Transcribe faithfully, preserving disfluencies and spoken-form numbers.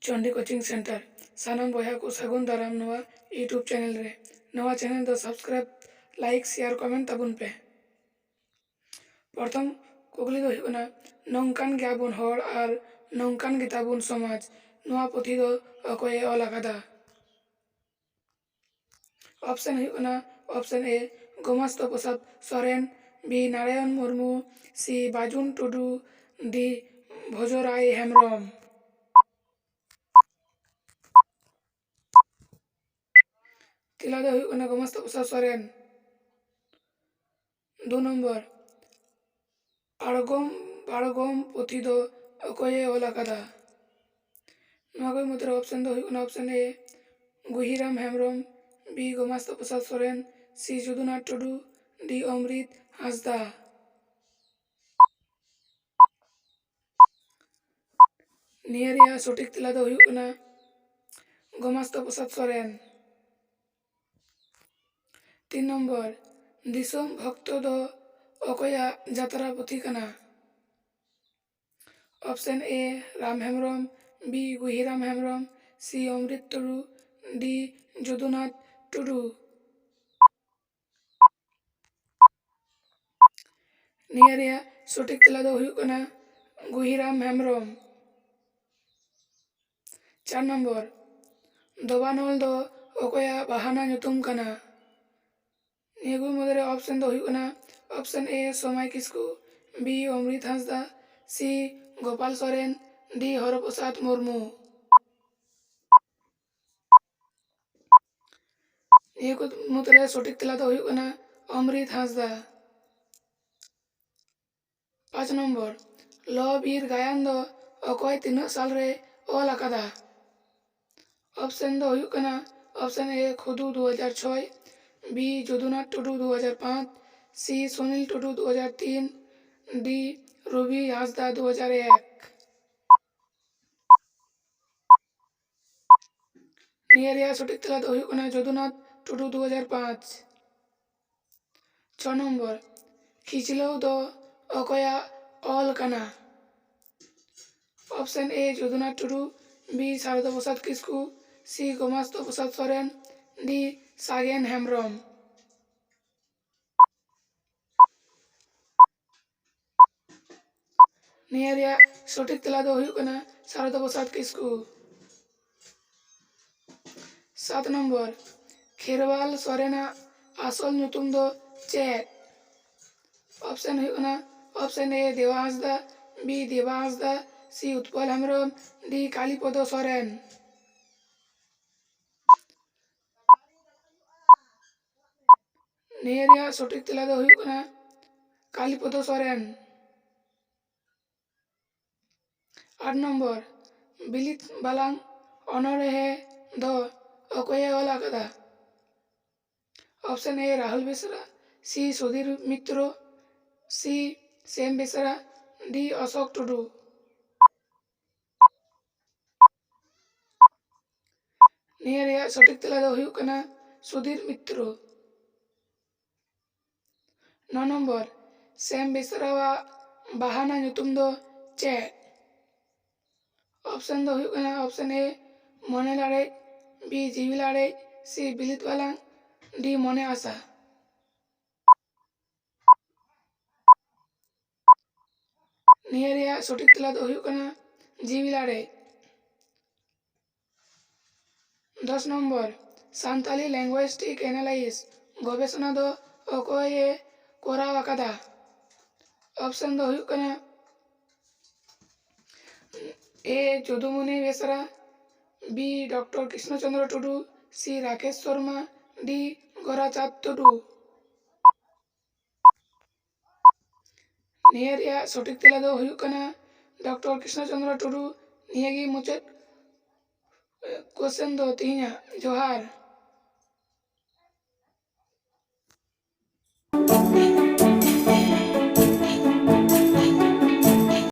Chandi coaching centre. ᱥᱟᱱᱟᱢ ᱵᱚᱭᱦᱟ ᱠᱚ ᱥᱟᱹᱜᱩᱱ ᱫᱟᱨᱟᱢ ᱱᱚᱣᱟ YouTube ᱪᱮᱱᱮᱞ ᱨᱮ᱾ ᱱᱚᱣᱟ ᱪᱮᱱᱮᱞ ᱫᱚ ᱥᱟᱵᱥᱠᱨᱟᱭᱤᱵ, ᱞᱟᱭᱤᱠ, ᱥᱮᱭᱟᱨ, ᱠᱚᱢᱮᱱᱴ ᱛᱟᱵᱚᱱ ᱯᱮ᱾ ᱯᱨᱚᱛᱷᱚᱢ ᱠᱩᱠᱞᱤ ᱫᱚ ᱦᱩᱭᱩᱜ ᱠᱟᱱᱟ, ᱱᱚᱝᱠᱟᱱ ᱜᱮᱭᱟᱵᱚᱱ ᱦᱚᱲ ᱟᱨ ᱱᱚᱝᱠᱟᱱ ᱜᱮᱛᱟᱵᱚᱱ ᱥᱚᱢᱟᱡᱽ ᱱᱚᱣᱟ ᱯᱩᱛᱷᱤ ᱫᱚ ᱚᱠᱚᱭᱮ ᱚᱞ ᱟᱠᱟᱫᱟ? ᱚᱯᱥᱮᱱ ᱦᱩᱭᱩᱜ ᱠᱟᱱᱟ, option A, Gomasta Prasad Soren, B, Narayan Murmu, C, Bajun Tudu, D, Bhojrai Hembrom. ᱛᱮᱞᱟ ᱫᱚ ᱦᱩᱭᱩᱜ ᱠᱟᱱᱟ ᱜᱳᱢᱟᱥᱛᱚ ᱯᱨᱚᱥᱟᱫᱽ ᱥᱚᱨᱮᱱ᱾ ᱫᱩ ᱱᱚᱢᱵᱚᱨ, ᱟᱬᱜᱚᱢ ᱵᱟᱬᱜᱚᱢ ᱯᱩᱛᱷᱤ ᱫᱚ ᱚᱠᱚᱭᱮ ᱚᱞ ᱟᱠᱟᱫᱟ? ᱱᱚᱣᱟ ᱠᱚ ᱢᱩᱫᱽᱨᱮ ᱚᱯᱥᱮᱱ ᱫᱚ ᱦᱩᱭᱩᱜ ᱠᱟᱱᱟ option A, Guhiram Hembrom, B, Gomasta Prasad Soren, C, Jadunath Tudu, D, Amrit Hansda. ᱱᱤᱭᱟᱹ ᱨᱮᱭᱟᱜ ᱥᱚᱴᱷᱤᱠ ᱛᱮᱞᱟ ᱫᱚ ᱦᱩᱭᱩᱜ ᱠᱟᱱᱟ ᱜᱳᱢᱟᱥᱛᱚ ᱯᱨᱚᱥᱟᱫᱽ ᱥᱚᱨᱮᱱ᱾ ᱛᱤᱱ ᱱᱚᱢᱵᱚᱨ, ᱫᱤᱥᱚᱢ ᱵᱷᱚᱠᱛᱚ ᱫᱚ ᱚᱠᱚᱭᱟᱜ ᱡᱟᱛᱨᱟ ᱯᱩᱛᱷᱤ ᱠᱟᱱᱟ? Option A, Ram Hembrom, B, Guhiram Hembrom, C, Amrit Tudu, D, Jadunath Tudu. ᱱᱤᱭᱟᱹ ᱨᱮᱭᱟᱜ ᱥᱚᱴᱷᱤᱠ ᱛᱮᱞᱟ ᱫᱚ ᱦᱩᱭᱩᱜ ᱠᱟᱱᱟ ᱜᱩᱦᱤᱨᱟᱢ ᱦᱮᱢᱵᱨᱚᱢ᱾ ᱪᱟᱨ ᱱᱚᱢᱵᱚᱨ, ᱫᱚᱵᱟᱱᱚᱞ ᱫᱚ ᱚᱠᱚᱭᱟᱜ ᱵᱟᱦᱟᱱᱟ ᱧᱩᱛᱩᱢ ᱠᱟᱱᱟ? ᱱᱤᱭᱟᱹ ᱠᱚ ᱢᱩᱫᱽᱨᱮ ᱚᱯᱥᱮᱱ ᱫᱚ ᱦᱩᱭᱩᱜ ᱠᱟᱱᱟ ᱚᱯᱥᱮᱱ A, ᱥᱚᱢᱟᱭ ᱠᱤᱥᱠᱩ, B, ᱚᱢᱨᱤᱛ ᱦᱟᱸᱥᱫᱟ, C, ᱜᱳᱯᱟᱞ ᱥᱚᱨᱮᱱ, D, ᱦᱚᱨᱚᱯᱨᱚᱥᱟᱫᱽ ᱢᱩᱨᱢᱩ᱾ ᱱᱤᱭᱟᱹ ᱠᱚ ᱢᱩᱫᱽᱨᱮ ᱥᱚᱴᱷᱤᱠ ᱛᱮᱞᱟ ᱫᱚ ᱦᱩᱭᱩᱜ ᱠᱟᱱᱟ ᱚᱢᱨᱤᱛ ᱦᱟᱸᱥᱫᱟ᱾ ᱯᱟᱸᱪ ᱱᱚᱢᱵᱚᱨ, ᱞᱚ ᱵᱤᱨ ᱜᱟᱭᱟᱱ ᱫᱚ ᱚᱠᱚᱭ ᱛᱤᱱᱟᱹᱜ ᱥᱟᱞ ᱨᱮ ᱚᱞ ᱟᱠᱟᱫᱟ? ᱚᱯᱥᱮᱱ ᱫᱚ ᱦᱩᱭᱩᱜ ᱠᱟᱱᱟ ᱚᱯᱥᱮᱱ A, ᱠᱷᱩᱫᱩ ᱫᱩ ᱦᱟᱡᱟᱨ ᱪᱷᱚᱭ, B, ᱡᱚᱫᱩᱱᱟᱛᱷ ᱴᱩᱰᱩ ᱫᱩ ᱦᱟᱡᱟᱨ ᱯᱟᱸᱪ, C, ᱥᱩᱱᱤᱞ ᱴᱩᱰᱩ ᱫᱩ ᱦᱟᱡᱟᱨ ᱛᱤᱱ, D, ᱨᱚᱵᱤ ᱦᱟᱸᱥᱫᱟ ᱫᱩ ᱦᱟᱡᱟᱨ ᱮᱠ᱾ ᱱᱤᱭᱟᱹ ᱨᱮᱭᱟᱜ ᱥᱚᱴᱷᱤᱠ ᱛᱮᱞᱟ ᱫᱚ ᱦᱩᱭᱩᱜ ᱠᱟᱱᱟ ᱡᱚᱫᱩᱱᱟᱛᱷ ᱴᱩᱰᱩ ᱫᱩ ᱦᱟᱡᱟᱨ ᱯᱟᱸᱪ᱾ ᱪᱷᱚ ᱱᱚᱢᱵᱚᱨ, ᱠᱷᱤᱪᱞᱟᱹᱣ ᱫᱚ ᱚᱠᱚᱭᱟᱜ ᱚᱞ ᱠᱟᱱᱟ? Option A, Jadunath Tudu, B Sarada Prasad Kisku, C Gomasta Prasad Soren, D Sagen Hembrom. ᱱᱤᱭᱟᱹ ᱨᱮᱭᱟᱜ ᱥᱚᱴᱷᱤᱠ ᱛᱮᱞᱟ ᱫᱚ ᱦᱩᱭᱩᱜ ᱠᱟᱱᱟ ᱥᱟᱨᱚᱫᱟ ᱯᱨᱚᱥᱟᱫᱽ ᱠᱤᱥᱠᱩ᱾ ᱥᱟᱛ ᱱᱚᱢᱵᱚᱨ, ᱠᱷᱮᱨᱣᱟᱞ ᱥᱚᱨᱮᱱᱟᱜ ᱟᱥᱚᱞ ᱧᱩᱛᱩᱢ ᱫᱚ ᱪᱮᱫ? ᱚᱯᱥᱮᱱ ᱦᱩᱭᱩᱜ ᱠᱟᱱᱟ, ᱚᱯᱥᱮᱱ A ᱫᱮᱵᱟ ᱦᱟᱸᱥᱫᱟ, B ᱫᱮᱵᱟ ᱦᱟᱸᱥᱫᱟ, C ᱩᱛᱯᱚᱞ ᱦᱮᱢᱵᱨᱚᱢ, D ᱠᱟᱞᱤᱯᱚᱫᱚ ᱥᱚᱨᱮᱱ᱾ ᱱᱤᱭᱟᱹ ᱨᱮᱭᱟᱜ ᱥᱚᱴᱷᱤᱠ ᱛᱮᱞᱟ ᱫᱚ ᱦᱩᱭᱩᱜ ᱠᱟᱱᱟ ᱠᱟᱞᱤᱯᱚᱫᱚ ᱥᱚᱨᱮᱱ᱾ ᱟᱴ ᱱᱚᱢᱵᱚᱨ, ᱵᱤᱞᱤᱛ ᱵᱟᱞᱟᱝ ᱚᱱᱚᱬᱦᱮ ᱫᱚ ᱚᱠᱚᱭᱮ ᱚᱞ ᱟᱠᱟᱫᱟ? Option A Rahul Besra, C Sudhir Mitra, C Sem Besra, D Ashok ᱴᱩᱰᱩ᱾ ᱱᱤᱭᱟᱹ ᱨᱮᱭᱟᱜ ᱥᱚᱴᱷᱤᱠ ᱛᱮᱞᱟ ᱫᱚ ᱦᱩᱭᱩᱜ ᱠᱟᱱᱟ ᱥᱩᱫᱷᱤᱨ ᱢᱤᱛᱨᱚ᱾ ᱱᱚ ᱱᱚᱢᱵᱚᱨ, ᱥᱮᱢ ᱵᱮᱥᱨᱟᱣᱟᱜ ᱵᱟᱦᱟᱱᱟ ᱧᱩᱛᱩᱢ ᱫᱚ ᱪᱮᱫ? ᱚᱯᱥᱮᱱ ᱫᱚ ᱦᱩᱭᱩᱜ ᱠᱟᱱᱟ ᱚᱯᱥᱮᱱ A ᱢᱚᱱᱮ ᱞᱟᱲᱮᱡ, B ᱡᱤᱣᱤ ᱞᱟᱲᱮᱡ, C ᱵᱤᱞᱤᱛ ᱵᱟᱞᱟᱝ, D ᱢᱚᱱᱮ ᱟᱥᱟ᱾ ᱱᱤᱭᱟᱹ ᱨᱮᱭᱟᱜ ᱥᱚᱴᱷᱤᱠ ᱛᱮᱞᱟ ᱫᱚ ᱦᱩᱭᱩᱜ ᱠᱟᱱᱟ ᱡᱤᱣᱤ ᱞᱟᱲᱮᱡ᱾ ᱫᱚᱥ ᱱᱚᱢᱵᱚᱨ, ᱥᱟᱱᱛᱟᱞᱤ linguistic analysis ᱜᱚᱵᱮᱥᱚᱱᱟ ᱫᱚ ᱚᱠᱚᱭᱮ ᱠᱚᱨᱟᱣ ᱟᱠᱟᱫᱟ? ᱚᱯᱥᱮᱱ ᱫᱚ ᱦᱩᱭᱩᱜ ᱠᱟᱱᱟ A Jadumoni Besra, B doctor Krishna Chandra Tudu, C Rakesh Sharma, D Gorachand Tudu. ᱱᱤᱭᱟᱹ ᱨᱮᱭᱟᱜ ᱥᱚᱴᱷᱤᱠ ᱛᱮᱞᱟ ᱫᱚ ᱦᱩᱭᱩᱜ ᱠᱟᱱᱟ ᱰᱚᱠᱴᱚᱨ ᱠᱨᱤᱥᱱᱚ ᱪᱚᱸᱫᱽᱨᱚ ᱴᱩᱰᱩ᱾ ᱱᱤᱭᱟᱹ ᱜᱮ ᱢᱩᱪᱟᱹᱫ question ᱫᱚ ᱛᱮᱦᱮᱧᱟᱜ᱾ ᱡᱚᱦᱟᱨ᱾